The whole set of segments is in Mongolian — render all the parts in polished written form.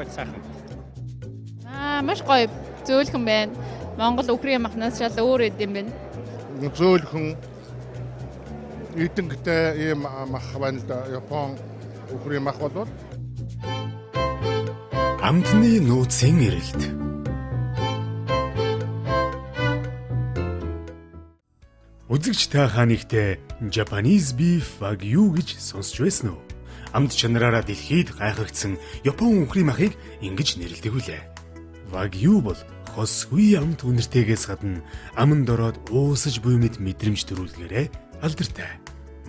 Гоё сайхан. Аа, маш гоё. Зөөлхөн байна. Монгол үхрийн махнаас шал өөр эд юм байна. Зөөлхөн эдэнхтэй ийм мах байна л да. Япон үхрийн мах бол Амтны нууцын эрэлт. Үзэгч та хаанихтэй Japanese beef wagyu гэж сонсч байсан уу? Амт чанараараа дэлхийд гайхагдсан Япон үхрийн махыг ингэж нэрлэдэг үлээ. Wagyu бол хосгүй амт үнэртэйгээс гадна аманд ороод уусаж буй мэт мэдрэмж төрүүлдгээрээ алдартай.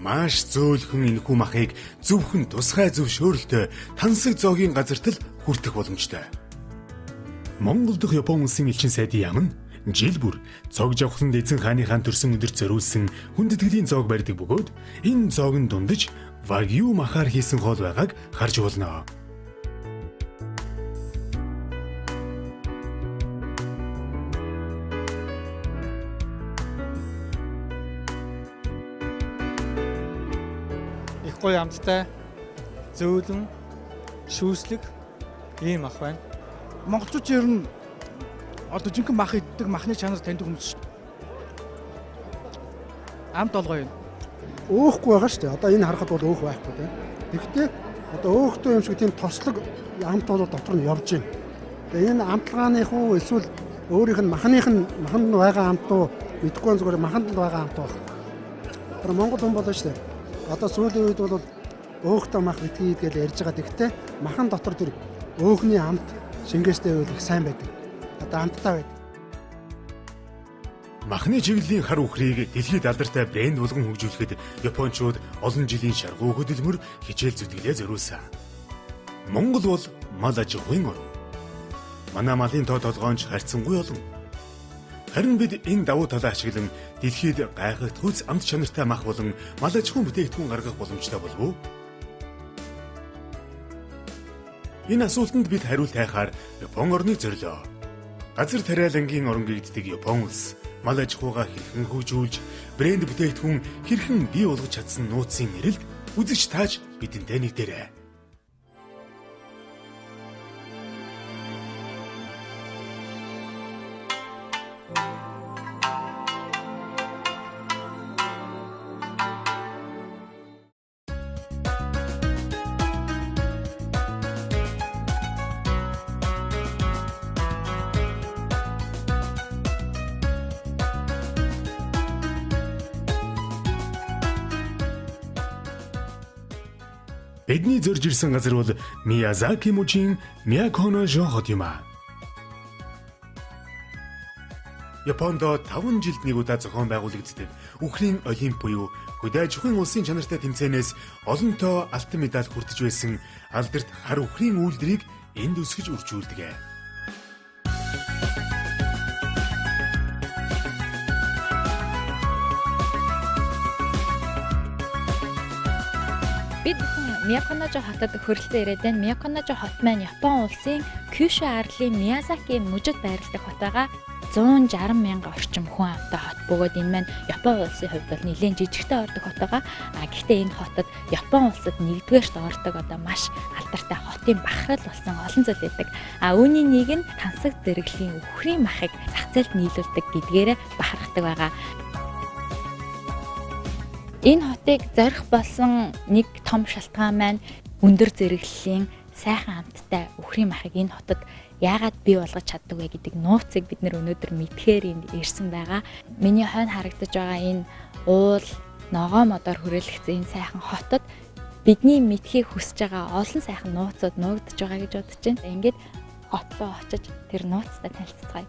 Маш зөөлхөн энэхүү махыг зөвхөн тусгай зөвшөөрөлтөй тансаг зоогийн газарт л хүртэх боломжтой. Монгол дахь Япон улсын элчин сайдын яам нь жил бүр цог жавхланд эзэн хааныхаа төрсөн өдөрт зориулсан хүндэтгэлийн зоог барьдаг бөгөөд энэ зоог нь дундаж вагю махаар хийсэн хоол байгааг харж болно. Их гоё амттай, зөөлөн, шүүслэг ийм мах байна. Монголчууд ер нь одоо жинхэнэ мах иддэг, махны чанар таньдаг хүмүүс шүү дээ. Амт олгоо юм. Өөхгүй байгаа шүү дээ. Одоо энэ харахад бол өөх байхгүй тийм. Тэгэхдээ одоо өөхтэй юм шиг тийм тослог амт бол дотор нь явж байна. Тэгээ энэ амтлагааных уу эсвэл өөрийнх нь махных нь маханд нь байгаа амт уу мэдэхгүй зүгээр маханд л байгаа амт байх. Одоо Монгол хүн болно шүү дээ. Одоо сүүлийн үед бол өөхтэй мах битгий гэж ярьж байгаа. Тэгэхдээ махан дотор тэр өөхний амт шингээстэй байвал их сайн байдаг. Одоо амттай байдаг. Махны чиглэлийн хар үхрийг дэлхийд алдартай брэнд болгон хөгжүүлэхэд японочууд олон жилийн шаргуу хөдөлмөр хичээл зүтгэлээ зориулсан. Монгол бол мал аж ахуйн орн. Манай малын тоо толгоонч харьцангуй олон. Харин бид энэ давуу талаа ашиглан дэлхийд гайхагдахуйц амт чанартай мах болон мал аж ахуйн бүтээгдэхүүн гаргах боломжтой болов уу? Энэ асуултанд бид хариулт хайхаар Япон орныг зорилоо. Газар тариалангийн орон гэгддэг Япон улс мал аж ахуйгаа хэрхэн хөгжүүлж, брэнд бүтээгдэхүүн хэрхэн бий болгож чадсан нууцын нэрэлд үзэгч тааж бидэнтэй нэгдээрэй. Бидний зорж ирсэн газар бол Миязаки мужийн Мияконожо хот юм аа. Японд 5 жилд нэг удаа зохион байгуулагддаг үхрийн олимп буюу хөдөө аж ахуйн улсын чанартай тэмцээнээс олонтоо алтан медаль хүртэж байсан алдарт хар үхрийн үйлдвэрийг энд өсгөж үржүүлдэг. Бид бүхэн Мияконожо хотод хөрөлцөн ирээд байна. Мияконожо хот маань Япон улсын Кюшү арлын Миязаки мужид байрладаг хот байгаа. 160 мянга орчим хүн амтай хот бөгөөд энэ маань Япон улсын хувьд бол нэлээд жижигтэй ордог хот байгаа. А гэхдээ энэ хотод Япон улсад нэгдүгээрт ордог одоо маш алдартай хотын бахархал болсон олон зүйл байдаг. А үүний нэг нь тансаг зэрэглэлийн үхрийн махыг зах зээлд нийлүүлдэг гэдгээрээ бахархдаг байгаа. Энэ хотыг зорих болсон нэг том шалтгаан маань өндөр зэрэглэлийн сайхан амттай үхрийн махыг энэ хотод яагаад бий болгож чаддаг вэ гэдэг нууцыг бид нэр өнөөдөр мэдхээр энд ирсэн байгаа. Миний хойно харагдаж байгаа энэ уул ногоо модоор хүрээлэгдсэн энэ сайхан хотод бидний мэдхийг хүсэж байгаа олон сайхан нууцуд нуугдаж байгаа гэж бодож байна. Ингээд хот руу очиж тэр нууцтай танилцацгаая.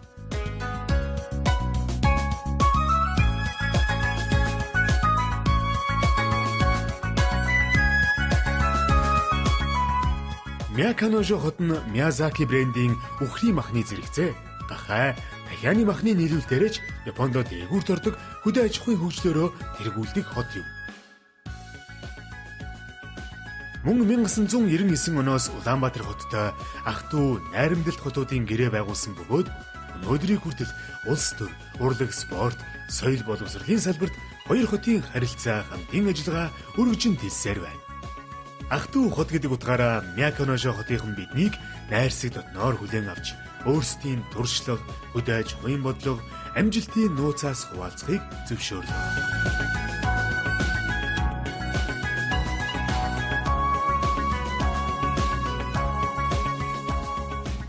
Мияконожо хот нь Миязаки брендийн үхрийн махны зэрэгцээ, гахай, тахианы махны нийлүүлэлтээрээ ч Японд дээгүүрт ордог хөдөө аж ахуйн хөгжлөөрөө тэргүүлдэг хот юм. Мөн 1999 оноос Улаанбаатар хоттой ах トゥ найрамдалт хотуудын гэрээ байгуулсан бөгөөд өнөөдрийг хүртэл улс төр, урлаг, спорт, соёл боловсролын салбарт хоёр хотын харилцаа, хамтын ажиллагаа өргөжин тэлсээр байна. Ах トゥ хот гэдэг утгаараа Мияконожо хотынхон биднийг найрсаг дотноор хүлээн авч өөрсдийн туршлага, хөдөө аж ахуйн бодлого, амжилтын нууцаас хуваалцахыг зөвшөөрлөө.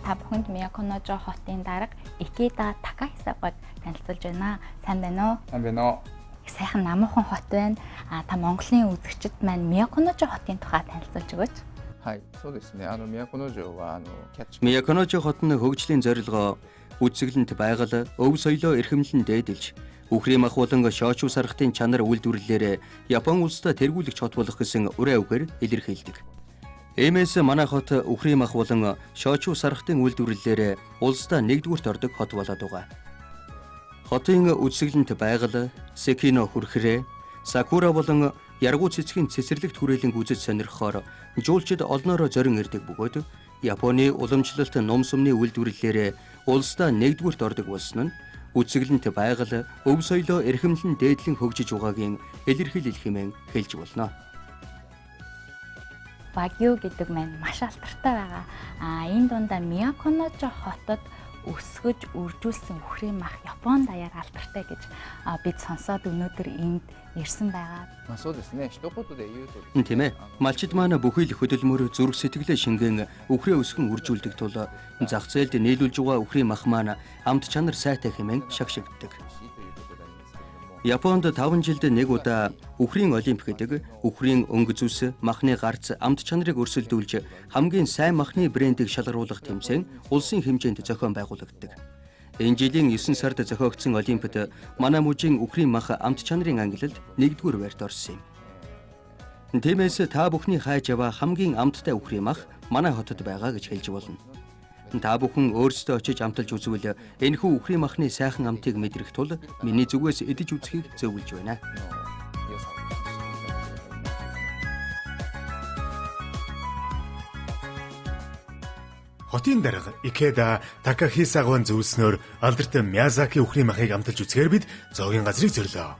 Та бүхэнд Мияконожо хотын дарга Икеда Такахисагыг танилцуулж байна. Сайн байна уу? Сайн байна уу? Их сайхан намуухан хот байна. А та Монголын үзэгчид маань Мияконожо хотын тухай танилцуулж өгөөч. Мияконожо хот нь хөгжлийн зорилгоо үзэсгэлэнт байгаль, өв соёлоо эрхэмлэн дээдэлж, үхрийн мах болон шоочуу саргатын чанар үйлдвэрлэлээр Япон улстай тэргүүлэгч хот болох гэсэн уриа үгээр илэрхийлдэг. Иймээс манай хот үхрийн мах болон шоочуу саргатын үйлдвэрлэлээр улсдаа нэгдүгüрт ордог хот болоод байгаа. Хотын үзэсгэлэнт байгаль, Секино хүрхрээ, сакура болон яргуу цэцгийн цэцэрлэгт хүрээлэн үзэж сонирхохоор жуулчид олноороо зорин ирдэг бөгөөд Японы уламжлалт нум сумны үйлдвэрлэлээр улсдаа нэгдүгüрт ордог болсон нь үзэсгэлэнт байгаль, өв соёлоо эрхэмлэн дээдлэн хөгжиж байгаагийн илэрхийлэл хэмээн хэлж болно. Вагю гэдэг маань маш алдартай байгаа. А энэ дундаа Мияконожо хотод өсгөж үржүүлсэн үхрийн мах Япон даяар алдартай гэж бид сонсоод өнөөдөр энд ирсэн байгаа. Тийм ээ. Малчид маань бүхий л хөдөлмөр, зүрх сэтгэлээ шингэн үхрээ өсгөн үржүүлдэг тул зах зээлд нийлүүлж байгаа үхрийн мах маань амт чанар сайтай хэмээн шагшигддаг. Японд 5 жилд нэг удаа үхрийн олимп гэдэг үхрийн өнгө зүс, махны гарц, амт чанарыг өрсөлдүүлж хамгийн сайн махны брендийг шалгаруулах тэмцээн улсын хэмжээнд зохион байгуулагддаг. Энэ жилийн 9 сард зохиогдсон олимпиад манай мужийн үхрийн мах амт чанарын ангилалд 1-р байрт орсон юм. Тиймээс та бүхний хайж яваа хамгийн амттай үхрийн мах манай хотод байгаа гэж хэлж болно. Та бүхэн өөрсдөө очиж амталж үзвэл энэхүү үхрийн махны сайхан амтыг мэдрэх тул миний зүгээс идэж үзэхийг зөвлөж байна. Хотын дарга Икеда Такахисагван зөвлөснөөр алдартай Миязаки үхрийн махыг амталж үзэхээр бид зоогийн газрыг зорилоо.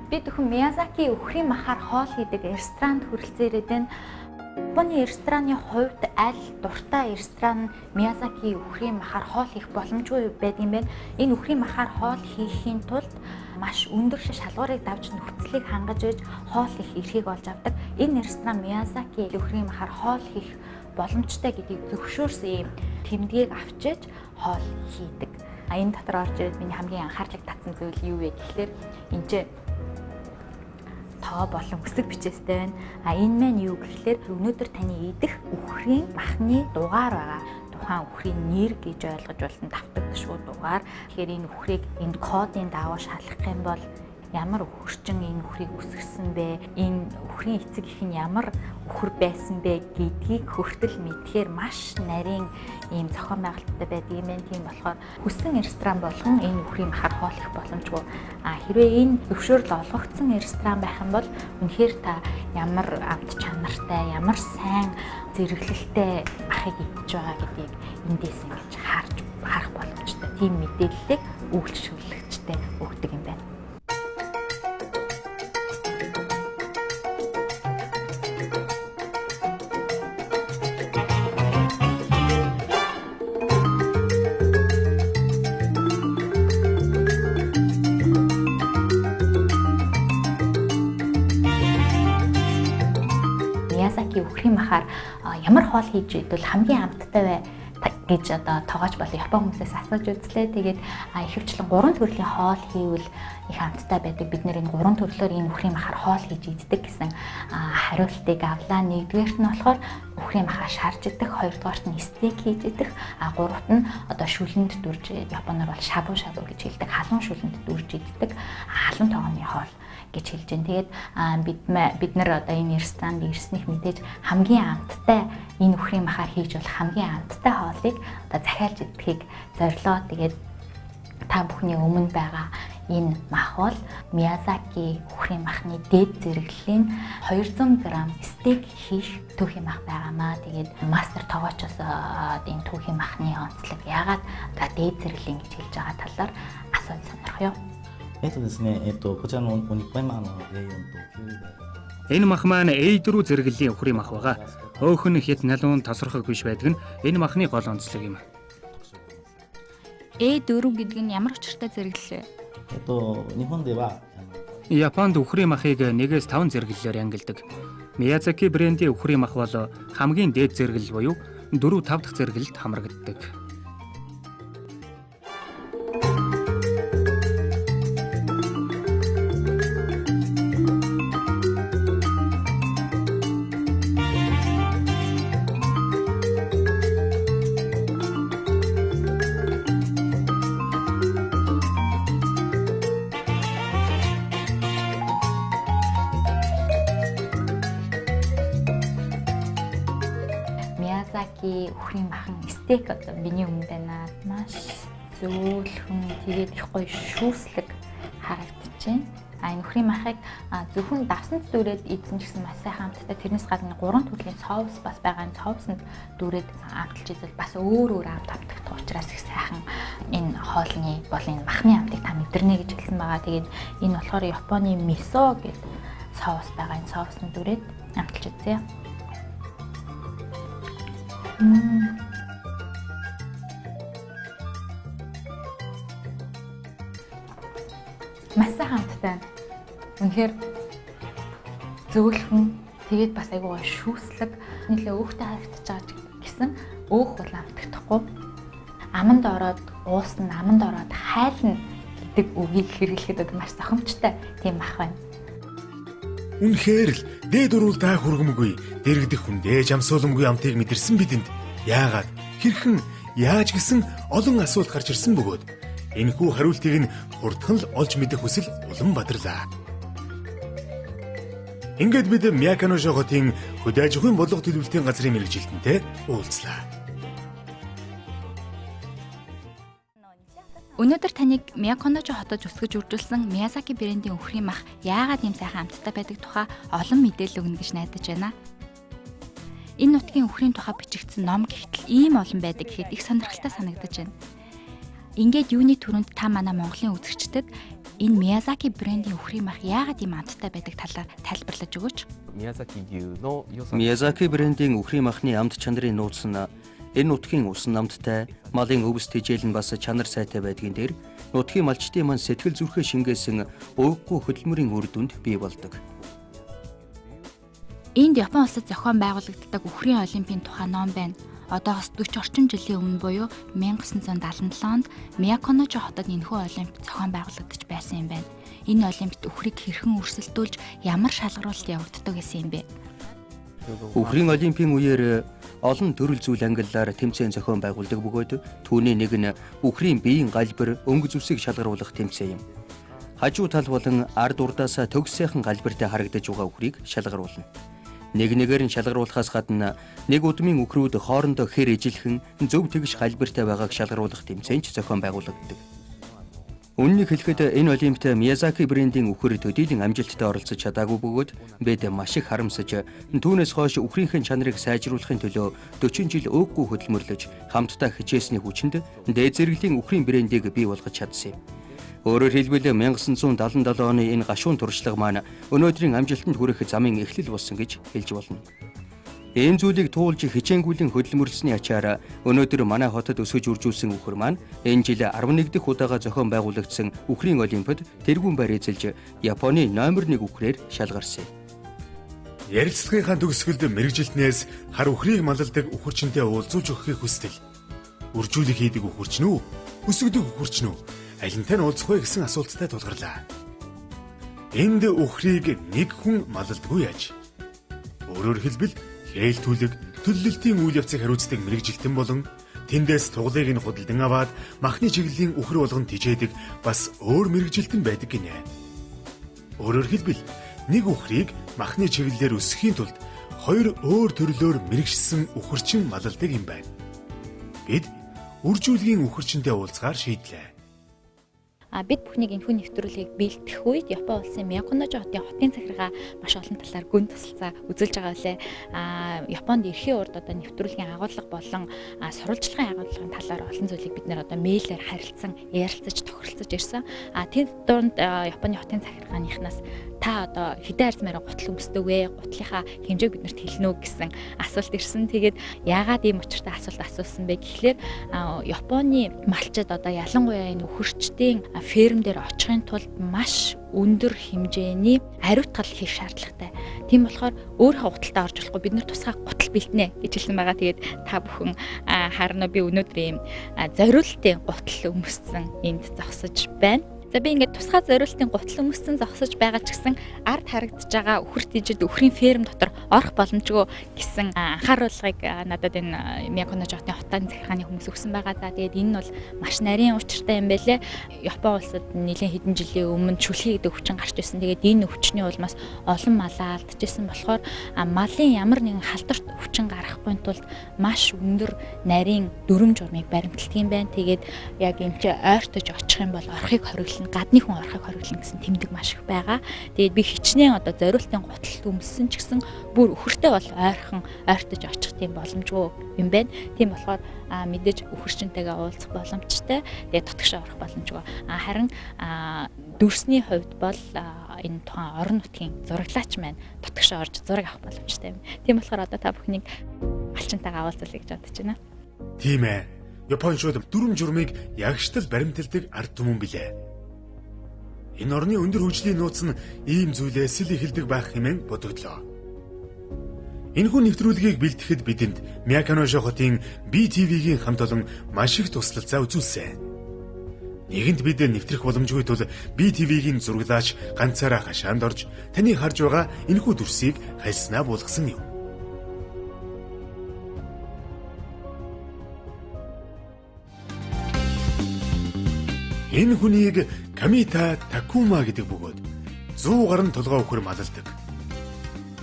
Бид бүхэн Миязаки үхрийн махаар хоол хийдэг ресторанд хүрэлцээрээд байна. Японы рестораны хувьд аль дуртай ресторан Миязаки үхрийн махаар хоол хийх боломжгүй байдаг юм байна. Энэ үхрийн махаар хоол хийхийн тулд маш өндөр шалгуурыг давж нөхцөлийг хангаж байж хоол хийх эрхийг олж авдаг. Энэ ресторан Миязаки үхрийн махаар хоол хийх боломжтой гэдгийг зөвшөөрсөн юм тэмдгийг авчиж хоол хийдэг. Энэ дотор орж ирээд миний хамгийн анхаарлыг татсан зүйл юу вэ гэхлээр энэ чинь тоо болон үсэг бичээстэй байна. А энэ маань юу гэхлээр өнөөдөр таны идэх үхрийн махны дугаар байгаа. Тухайн үхрийн нэр гэж ойлгож болно, давтагдашгүй дугаар. Тэгэхээр энэ үхрийг энэ кодын дагуу шалгах юм бол ямар үхэрчин энэ үхрийг үсгэсэн бэ? Энэ үхрийн эцэг эх нь ямар үхэр байсан бэ гэдгийг хүртэл мэдхээр маш нарийн ийм зохион байгуулалттай байдаг юм байна. Тийм болохоор хүссэн ресторан болгон энэ үхрийн махаар хоол их боломжгүй. А хэрвээ энэ зөвшөөрөл олгогдсон ресторан байх юм бол үнэхээр та ямар амт чанартай, ямар сайн зэрэглэлтэй махыг идэж байгаа гэдгийг эндээс ингэж харах боломжтой. Тийм мэдээллийг үйлчлүүлэгчтэй өгдөг юм байна. Миязаки үхрийн махаар ямар хоол хийж идвэл хамгийн амттай вэ гэж одоо тоогооч болон Япон хүмүүсээс асууж үзлээ. Тэгээд ихэвчлэн 3 төрлийн хоол хийвэл их амттай байдаг. Бид нэр энэ 3 төрлөөр энэ үхрийн махаар хоол хийж иддэг гэсэн хариултыг авлаа. Нэгдүгээрт нь болохоор үхрийн махаа шарж идэх, хоёрдугаарт нь стейк хийж идэх, а гуравт нь одоо шүлэнд дүрж, Японоор бол шабу шабу гэж хэлдэг, халуун шүлэнд дүрж иддэг халуун тогооны хоол гэж хэлж байна. Тэгээд бид нар одоо энэ ресторанд ирснийх мэдээж хамгийн амттай энэ үхрийн махаар хийж болох хамгийн амттай хоолыг одоо захиалж идэхийг зорилоо. Тэгээд та бүхний өмнө байгаа Энэ мах бол Миязаки үхрийн махны дээд зэрэглэлийн 200 г стейк хийх түүхийн мах байгаамаа. Тэгээд мастер тогоочоос энэ түүхийн махны онцлог яагаад одоо дээд зэрэглэлийн гэж хэлж байгаа талаар асууж сонирхъё. Энэ мах маань A4 зэрэглэлийн үхрийн мах байгаа. Өөх нь хэд налуун тасархаг биш байдаг нь энэ махны гол онцлог юм. A4 гэдэг нь ямар учиртай зэрэглэл вэ? Японд үхрийн махыг 1-ээс 5 зэрэглэлээр ангилдаг. Миязаки брендийн үхрийн мах бол хамгийн дээд зэрэглэл буюу 4-5 дахь зэрэглэлд хамрагддаг. Миязаки үхрийн махан стейк одоо миний өмнө байна. Маш зөөлхөн, тэгээд их гоё шүүслэг харагдаж байна. А энэ үхрийн махыг зөвхөн давсанд дүүрээд идсэн ч гэсэн маш сайхан амттай. Тэрнээс гадна 3 төрлийн соус бас байгаа. Энэ соусанд дүүрээд амталж идвэл бас өөр өөр амт амтагдах учраас их сайхан энэ хоолны бол энэ махны амтыг та мэдэрнэ гэж хэлсэн байгаа. Тэгээд энэ болохоор Японы мисо гэдэг соус байгаа. Энэ соусанд дүүрээд амталж үзье. Маш сайхан амттай. Үнэхээр зөөлхөн, тэгээд бас айгүй гоё шүүслэг, нэлээ өөхтэй харагдаж байгаа гэсэн өөх бол амтагдахгүй. Аманд ороод уусна, аманд ороод хайлна гэдэг үгийг хэрэглэхэд одоо маш зохимжтой тийм мах байна. Үнэхээр л дээд уруулдаа хүргэмгүй, дэрэгдэх хүндээ жамсууламгүй амтыг мэдэрсэн бидэнд яагаад, хэрхэн, яаж гэсэн олон асуулт гарч ирсэн бөгөөд энэхүү хариултыг нь хурдхан л олж мэдэх хүсэл улам бадарлаа. Ингээд бид Мияконожо хотын хөдөө аж ахуйн бодлого төлөвлөлтийн газрын мэргэжилтэнтэй уулзлаа. Өнөөдөр таныг Мияконожо хотод өсгөж үржүүлсэн Миязаки брендийн үхрийн мах яагаад ийм сайхан амттай байдаг тухай олон мэдээлэл өгнө гэж найдаж байна. Энэ нутгийн үхрийн тухай бичигдсэн ном гихтэл ийм олон байдаг гэхэд их сонирхолтой санагдаж байна. Ингээд юуны түрүүнд та манай Монголын үзэгчдэд энэ Миязаки брендийн үхрийн мах яагаад ийм амттай байдаг талаар тайлбарлаж өгөөч. Миязаки брендийн үхрийн махны амт чанарын нууц нь энэ нутгийн усан намттай, малын өвс тэжээл нь бас чанар сайтай байдгийн дээр нутгийн малчдын маань сэтгэл зүрхээ шингээсэн ууггүй хөдөлмөрийн үр дүнд бий болдог. Энд Япон улсад зохион байгуулагддаг үхрийн олимпийн тухай ном байна. Одоохоос 40 орчим жилийн өмнө буюу 1977 онд Мияконожо хотод энэхүү олимп зохион байгуулагдаж байсан юм байна. Энэ олимпт үхрийг хэрхэн өрсөлдүүлж ямар шалгаруулалт явагддаг гэсэн юм бэ? Үхрийн олимпийн үеэр олон төрөл зүйл ангиллаар тэмцээн зохион байгуулдаг бөгөөд түүний нэг нь үхрийн биеийн галбир, өнгө зүйсийг шалгаруулах тэмцээн юм. Хажуу тал болон ард урдаасаа төгс сайхан галбиртай харагдаж байгаа үхрийг шалгаруулна. Нэг нэгээр нь шалгаруулахаас гадна нэг удмын үхрүүд хоорондоо хэр ижилхэн зөв тэгш галбиртай байгааг шалгаруулах тэмцээн ч зохион байгуулагддаг. Үнэнийг хэлэхэд энэ олимпт Миязаки брендийн үхэр төдийлөн амжилттай оролцож чадаагүй бөгөөд бид маш их харамсаж түүнээс хойш үхрийнхээ чанарыг сайжруулахын төлөө 40 жил өөгүй хөдөлмөрлөж хамтдаа хичээсний хүчинд дээд зэрэглэлийн үхрийн брендийг бий болгож чадсан юм. Өөрөөр хэлбэл 1977 оны энэ гашуун туршлага маань өнөөдрийн амжилтанд хүрэх замын эхлэл болсон гэж хэлж болно. Ийм зүйлийг туулж хичээнгүйлэн хөдөлмөрлсөний ачаар өнөөдөр манай хотод өсөж үржүүлсэн үхэр маань энэ жил 11 дахь удаага зохион байгуулагдсан үхрийн олимпиад тэргүүн байр эзэлж Японы номер 1 үхрээр шалгарсан юм. Ярилцлагынхаа төгсгөлд мэргэжилтнээс хар үхрийг малладаг үхэрчинтэй уулзуулж өгөхийг хүстэл үржүүлэг хийдэг үхэрч нь үү, өсгөдөг үхэрч нь үү, алинтай нь уулзах вэ гэсэн асуулттай тулгарлаа. Энд үхрийг нэг хүн малладаггүй яаж. Өөрөөр хэлбэл хээл түлэг, төлөлтийн үйл явцыг хариуцдаг мэргэжилтэн болон тэндээс туглыг нь худалдан аваад махны чиглэлийн үхэр болгон тижээдэг бас өөр мэргэжилтэн байдаг гинэ. Өөрөөр хэлбэл нэг үхрийг махны чиглэлээр өсөхийн тулд хоёр өөр төрлөөр мэрэгшсэн үхэрчин малладаг юм байна. Бид үржүүлгийн үхэрчинтэй уулзгаар шийдлээ. Бид бүхнийг энэхүү нэвтрүүлгийг бэлтгэх үед Япон улсын Мияконожо хотын хотын захиргаа маш олон талаар гүн тусалцаа үзүүлж байгаа үлээ. Японд эрхийн урд одоо нэвтрүүлгийн агуулга болон сурвалжлагын агуулгын талаар олон зүйлийг бид нэр одоо мэйлээр харилцан, ярилцаж, тохиролцож ирсэн. Тэнд дунд Японы хотын захиргааныхнаас та одоо хэдэн арьс морин гутал өмсдөг вэ? Гутлынхаа хэмжээг биднэрт хэлнэ үү гэсэн асуулт ирсэн. Тэгээд яагаад ийм учиртай асуулт асуусан бэ гэхлээр Японы малчид одоо ялангуяа энэ үхэрчдийн ферм дээр очихын тулд маш өндөр хэмжээний ариутгал хийх шаардлагатай. Тийм болохоор өөрийнхөө гуталтаа орж болохгүй, бид нар тусгай гутал бэлтнэ гэж хэлсэн байгаа. Тэгээд та бүхэн харна, би өнөөдөр ийм зориултын гутал өмссөн энд зогсож байна. За, би ингээд тусгай зориултын гутал өмссөн зогсож байгаа ч гэсэн ард харагдаж байгаа үхэр тийжид үхрийн ферм дотор орох боломжгүй гэсэн анхааруулгыг надад энэ Мияконожо хотын хотын захиргааны хүмүүс өгсөн байгаа. За, тэгээд энэ нь бол маш нарийн учиртай юм байлээ. Япон улсад нэлээд хэдэн жилийн өмнө шүлхий гэдэг өвчин гарч ирсэн. Тэгээд энэ өвчний улмаас олон малаа алдчихсан болохоор малын ямар нэгэн халдварт өвчин гаргахгүй тулд маш өндөр нарийн дүрэм журмыг баримталдаг юм байна. Тэгээд яг энэ чи ойртож очих юм бол орохыг хориглоно, гадны хүн орохыг хориглоно гэсэн тэмдэг маш их байгаа. Тэгээд би хичнээн одоо зориултын гутал өмссөн ч гэсэн бүр үхэртэй бол ойрхон ойртож очих тийм боломжгүй юм байна. Тийм болохоор мэдээж үхэрчинтэйгээ уулзах боломжтой. Тэгээд дотгошоо орох боломжгүй. Харин дүрсний хувьд бол энэ тухайн орон нутгийн зураглаач маань дотгошоо орж зураг авах боломжтой юм. Тийм болохоор одоо та бүхнийг малчинтайгаа уулзуулъя гэж бодож байна. Тийм ээ. Япончууд дүрэм журмыг ягштал баримталдаг ард түмэн билээ. Энэ орны өндөр хөгжлийн нууц нь ийм зүйлээс л эхэлдэг байх хэмээн бодогдлоо. Энэхүү нэвтрүүлгийг бэлтгэхэд бидэнд Мияконожо хотын BTV-гийн хамт олон маш их туслалцаа үзүүлсэн. Нэгэнт бид нэвтрэх боломжгүй тул BTV-гийн зураглаач ганцаараа хашаанд орж таны харж байгаа энэхүү дүрсийг хальснаа буулгасан юм. Энэ хүнийг Камита Такума гэдэг бөгөөд 100 гаруй толгой үхэр малалдаг.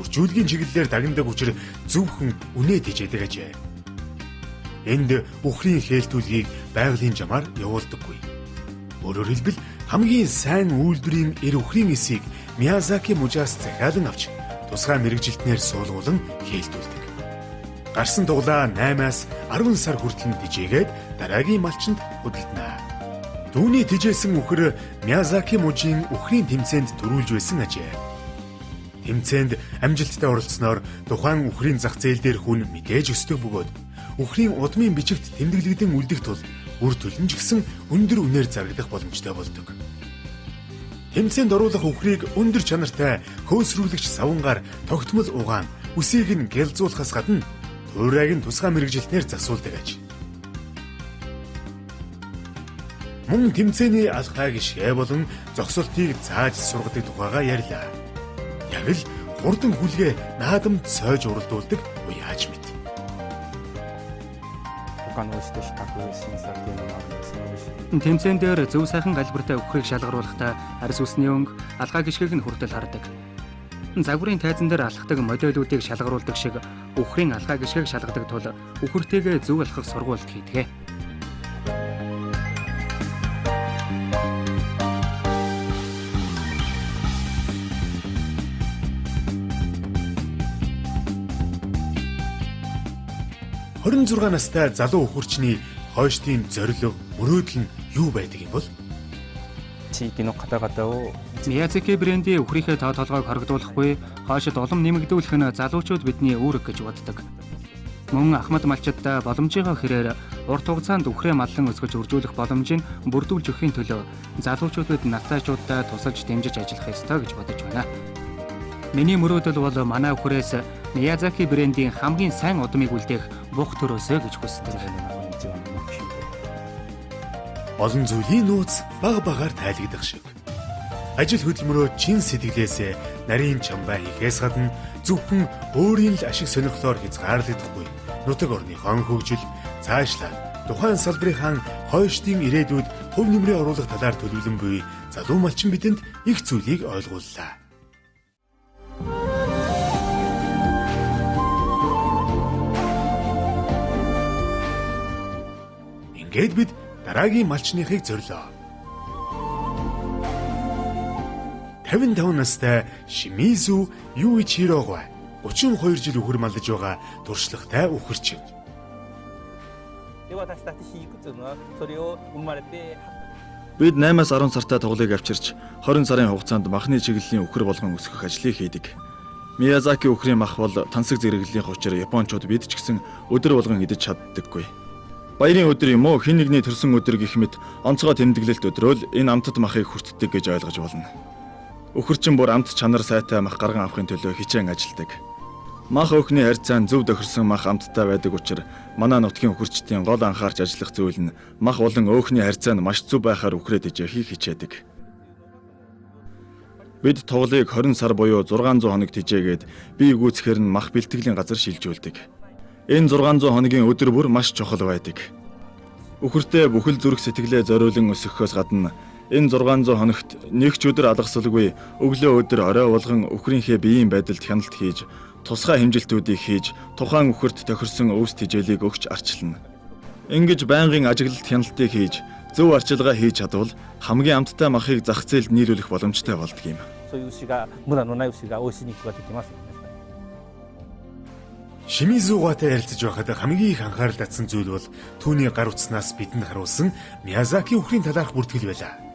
Үржүүлгийн чиглэлээр дагнадаг учир зөвхөн үнэ тэжээдэг ажээ. Энд үхрийн хээлтүүлгийг байгалийн жамаар явуулдаггүй. Өөрөөр хэлбэл хамгийн сайн үйлдвэрийн эр үхрийн эсийг Миязаки мужаас захиалан авч тусгай мэргэжилтнээр суулгуулан хээлтүүлдэг. Гарсан туглаа 8-аас 10 сар хүртэл нь тэжээгээд дараагийн малчинд хөдөлдөнө. Түүний тэжээсэн үхэр Миязаки мужийн үхрийн тэмцээнд төрүүлж байсан ажээ. Тэмцээнд амжилттай оролцсноор тухайн үхрийн зах зээл дээр хүн мэдээж өсдөг бөгөөд үхрийн удмын бичигт тэмдэглэгдэн үлдэх тул үр төлөн ч гэсэн өндөр үнээр зарагдах боломжтой болдог. Тэмцээнд оруулах үхрийг өндөр чанартай хөөсрүүлэгч савнгаар тогтмол угаан үсийг нь гялзуулахаас гадна туурайг нь тусгай мэргэжилтнээр засуулдаг аж. Мөн тэмцээний алхаа гишгэ болон зогсолтыг зааж сургадаг тухайгаа ярьлаа. Яг л хурдан хүлгээ наадамд сойж уралдуулдаг уяаж мэт. Тэмцээн дээр зөв сайхан галбиртай үхрийг шалгаруулахдаа арьс үсний өнгө, алхаа гишгийг нь хүртэл хардаг. Загварын тайзан дээр алхдаг модельүүдийг шалгаруулдаг шиг үхрийн алхаа гишгийг шалгадаг тул үхэртэйгээ зөв алхах сургуульд хийдэг. 26 настай залуу үхэрчний хойштын зорилго, мөрөөдөл нь юу байдаг юм бол? Миязаки брендийн үхрийнхээ тоо толгойг хорогдуулахгүй хойшид улам нэмэгдүүлэх нь залуучууд бидний үүрэг гэж боддог. Мөн ахмад малчиддаа боломжийнхоо хэрээр урт хугацаанд үхрээ маллан өсгөж үржүүлэх боломжийг бүрдүүлж өгөхийн төлөө залуучууд бид настайчуудаа тусалж дэмжиж ажиллах ёстой гэж бодож байна. Миний мөрөөдөл бол манай үхрээс Миязаки брендийн хамгийн сайн удмыг үлдээх бух төрөөсөө гэж хүсдэг. Олон зүйлийн нууц баг багаар тайлагдах шиг. Ажил хөдөлмөрөө чин сэтгэлээсээ нарийн чамбай хийхээс гадна зөвхөн өөрийн л ашиг сонирхлоор хязгаарлагдахгүй. Нутаг орныхон хөгжил, цаашлаад тухайн салбарынхаа хойштын ирээдүйд хувь нэмрээ оруулах талаар төлөвлөн буй залуу малчин бидэнд их зүйлийг ойлгууллаа. Ингээд бид дараагийн малчныхыг зорилоо. 55 настай Шимизу Юичиро гуай 32 жил үхэр малдаж байгаа туршлагатай үхэрчин. Бид 8-аас 10 сартай тугалыг авчирч 20 сарын хугацаанд махны чиглэлийн үхэр болгон өсгөх ажлыг хийдэг. Миязаки үхрийн мах бол тансаг зэрэглэлийн учир японочууд бид ч гэсэн өдөр болгон идэж чаддаггүй. Баярын өдөр юм уу, хэн нэгний төрсөн өдөр гэх мэт онцгой тэмдэглэлт өдрөөл энэ амтд махыг хүртдэг гэж ойлгож болно. Үхэрчин бүр амт чанар сайтай мах гарган авахын төлөө хичээн ажилладаг. Мах өхний харьцаа нь зөв тохирсон мах амттай байдаг учраас манай нутгийн үхэрчдийн гол анхаарч ажиллах зүйл нь мах болон өөхний харьцаа нь маш зөв байхаар үхрээд ижээхийг хичээдэг. Бид тугалыг 20 сар буюу 600 хоног тижээгээд бие гүйцэхээр нь мах бэлтгэлийн газар шилжүүлдэг. Энэ 600 хоногийн өдөр бүр маш чухал байдаг. Үхэртээ бүхэл зүрх сэтгэлээ зориулан өсгөхөөс гадна энэ 600 хоногт нэг ч өдөр алгасалгүй өглөө өдөр орой болгон үхрийнхээ биеийн байдалд хяналт хийж тусгай хэмжилтүүдийг хийж тухайн үхэрт тохирсон өвс тижээлийг өгч арчилна. Ингэж байнгын ажиглалт хяналтыг хийж зөв арчилгаа хийж чадвал хамгийн амттай махыг зах зээлд нийлүүлэх боломжтой болдог юм. Шимизу гуайтай ярилцаж байхад хамгийн их анхаарал татсан зүйл бол түүний гар утаснаас бидэнд харуулсан Миязаки үхрийн талаарх бүртгэл байлаа.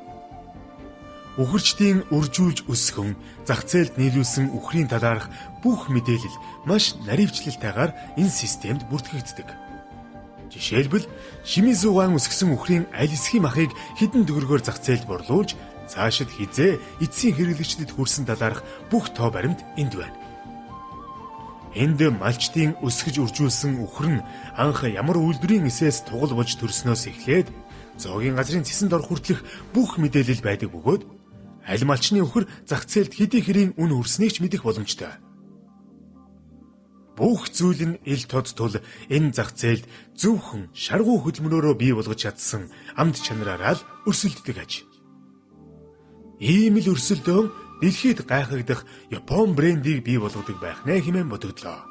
Үхэрчдийн үржүүлж өсгөн зах зээлд нийлүүлсэн үхрийн талаарх бүх мэдээлэл маш наривчлалтайгаар энэ системд бүртгэгддэг. Жишээлбэл Шимизу гуайн өсгсөн үхрийн аль эсхийн махыг хэдэн төгрөгөөр зах зээлд борлуулж цаашид хизээ эцсийн хэрэглэгчдэд хүрсэн талаарх бүх тоо баримт энд байна. Энд малчдын өсгөж үржүүлсэн үхэр нь анх ямар үйлдвэрийн эсээс тугал болж төрснөөс эхлээд зоогийн газрын цэсэнд орох хүртэлх бүх мэдээлэл байдаг бөгөөд аль малчны үхэр зах зээлд хэдий хэрийн үн хүрснийг ч мэдэх боломжтой. Бүх зүйл нь ил тод тул энэ зах зээлд зөвхөн шаргуу хөдөлмөрөөрөө бий болгож чадсан амт чанараараа л өрсөлддөг аж. Ийм л өрсөлдөөн дэлхийд гайхагдах Япон брендийг бий болгодог байх нэ хэмээн бодогдлоо.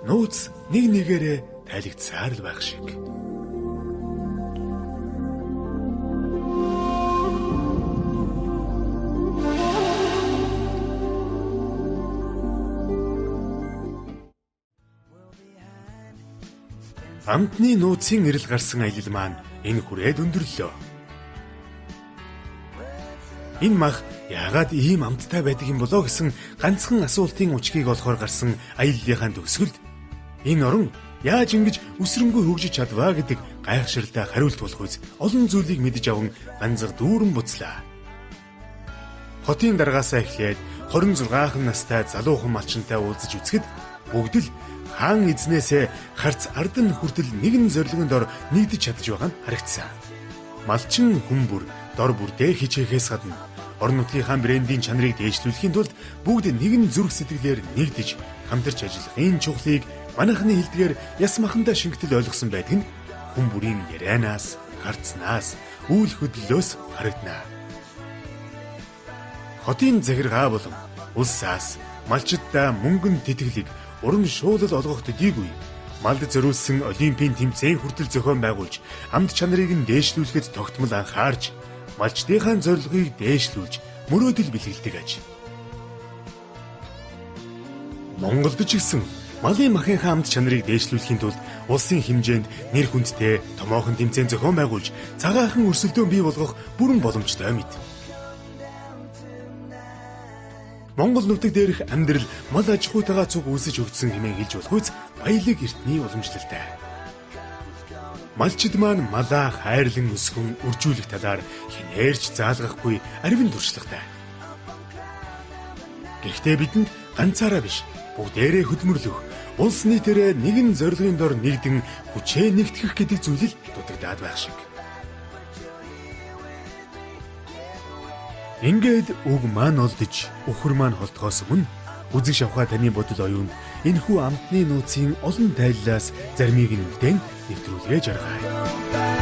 Нууц нэг нэгээрээ тайлэгдсаар л байх шиг. Амтны нууцын эрэл гарсан аялал маань энэ хүрээд өндөрлөө. Энэ мах яагаад ийм амттай байдаг юм болоо гэсэн ганцхан асуултын учгийг олохоор гарсан аяллынхаа төгсгөлд энэ орон яаж ингэж өсрөнгөө хөгжиж чадваа гэдэг гайхширалтай хариулт болох үз олон зүйлийг мэдэж аван ганцаг дүүрэн буцлаа. Хотын даргаасаа эхлээд 26 настай залуухан малчинтай уулзаж үзэхэд бүгд л хаан эзнээсээ харц ард нь хүртэл нэгэн зорилгын дор нэгдэж чадж байгаа нь харагдсан. Малчин хүн бүр дор бүрдээ хичээхээс гадна орон нутгийнхаа брендийн чанарыг дээшлүүлэхийн тулд бүгд нэгэн зүрх сэтгэлээр нэгдэж хамтарч ажиллах энэ чухлыг манайхны хэлдгээр яс махандаа шингэтэл ойлгосон байдаг нь хүн бүрийн ярианаас, харцнаас, үйл хөдлөлөөс харагдана. Хотын захиргаа болон улсаас малчиддаа мөнгөн тэтгэлэг уран шуулал олгох төдийгүй малд зориулсан олимпийн тэмцээн хүртэл зохион байгуулж амт чанарыг нь дээшлүүлэхэд тогтмол анхаарч малчдынхаа зорилгыг дээшлүүлж мөрөөдөл бэлгэлдэг аж. Монголд ч гэсэн малын махынхаа амт чанарыг дээшлүүлэхийн тулд улсын хэмжээнд нэр хүндтэй томоохон тэмцээн зохион байгуулж цагаахан өрсөлдөөн бий болгох бүрэн боломжтой мэт. Монгол нутаг дээрх амьдрал мал аж ахуйтайгаа цуг үүсэж өгдсөн хэмээн хэлж болох үз баялаг эртний уламжлалтай. Малчид маань малаа хайрлан өсгөн үржүүлэх талаар хинээрч заалгахгүй аривын туршлагатай. Гэхдээ бидэнд ганцаараа биш бүгдээрээ хөдөлмөрлөх, улс нийтээрээ нэгэн зорилгын дор нэгдэн хүчээ нэгтгэх гэдэг зүйл л дутагдаад байх шиг. Ингээд үг маань олдож, үхэр маань холдохоос өмнө үзэг шавхаа таны бодол оюунд энэхүү амтны нууцын олон тайллаас заримыг нь үлдээн нэвтрүүлгээ жаргая.